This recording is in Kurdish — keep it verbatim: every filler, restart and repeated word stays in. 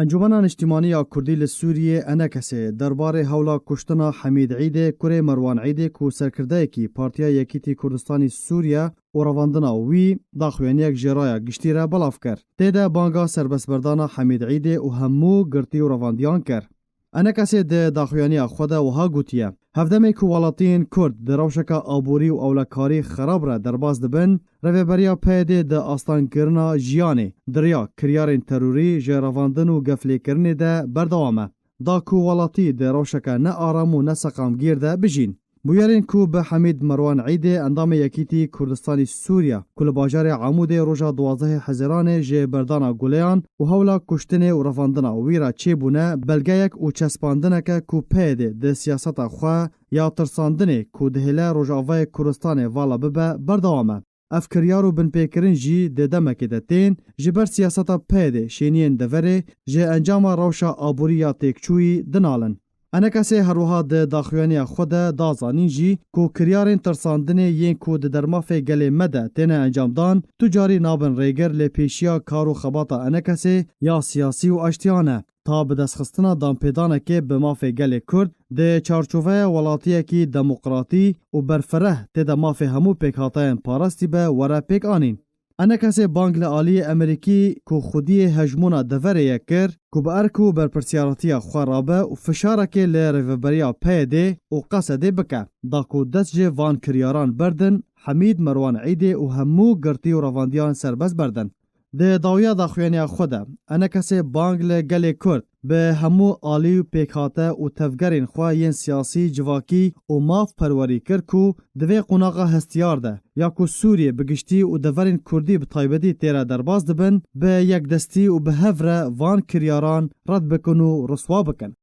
Encûmena Niştîmanî ya Kurdî li Sûriyê, ENKSê, derbarê hewla kuştina Hemîd Îdê, kurê Merwan Îdê, ku serkirdeyekî Partiya Yekîtî Kurdistanî Sûriye û revandina wî, daxuyaniyek ji raya giştî re belav kir. Tê de banga serbestberdana Hemîd Îdê û hemû girtî û revandiyan kir. ENKSê di daxuyaniya xwe de wiha gotiye, Hevdemê ku welatiyên Kurd di rewşeke aborî û ewlekarî xerab re derbas dibin, rêveberiya PYDê di astengirina jiyanê, di riya kiryarên terorî ji revandin û geflêkirinê de berdewam e, da ku welatî di rewşeke ne aram û ne seqamgîr de bijîn. Bûyerên ku bi Hemîd Merwan Îdê, endamê Yekîtî Kurdistanî Sûriya, ku li bajarê Amûdê roja duwazdehê Hezîranê ji berdana guleyan û hewla kuştinê û revandina wî re çêbûne, belgeyek û çespandineke ku PYDê di siyaseta xwe ya tirsandinê ku dihêle Rojavayê Kurdistanê vala bibe, berdewam e. Ev kiryar û binpêkirin jî di demekê de tên, ji ber siyaseta PYDê şêniyên deverê ji encama rewşa aborî ya têkçûyî dinalin. ENKSê her wiha di daxuyaniya xwe de da zanîn jî ku kiryarên tirsandinê yên ku di dermafê gelê me de têne encamdan, tu carî nabin rêgir lê pêşiya kar û xebata ENKSê ya siyasî û aştiyan e, ta bi destxistina danpêdanekê bi mafê gelê Kurd di çarçoveya welatiyekî demokratî û berfireh tê de mafê hemû pêkhateyên parastî be were pêk anîn. ENKSê bang li aliyê Amerîkî ku xwediyê hejmûna deverê ye kir ku bi erk û berpirsiyaretiya xwe rabe û fişarekê li rêveberiya PYDê û QESEDê bike, da ku dest ji van kiryaran berdin, Hemîd Merwan Îdê û hemû girtî û revandiyan serbest berdin. Di dawiya daxuyaniya xwe de, ENKSê bang li gelê Kurd, bi hemû alî û pêkhate û tevgerên xwe yên siyasî, civakî û mafperwerî kir ku di vê qonaxa hestiyar de, ya ku Sûriyê bi giştî û deverên Kurdî bi taybetî tê re derbas dibin, bi yekdestî û bi hev re van kiryaran red bikin û riswa bikin.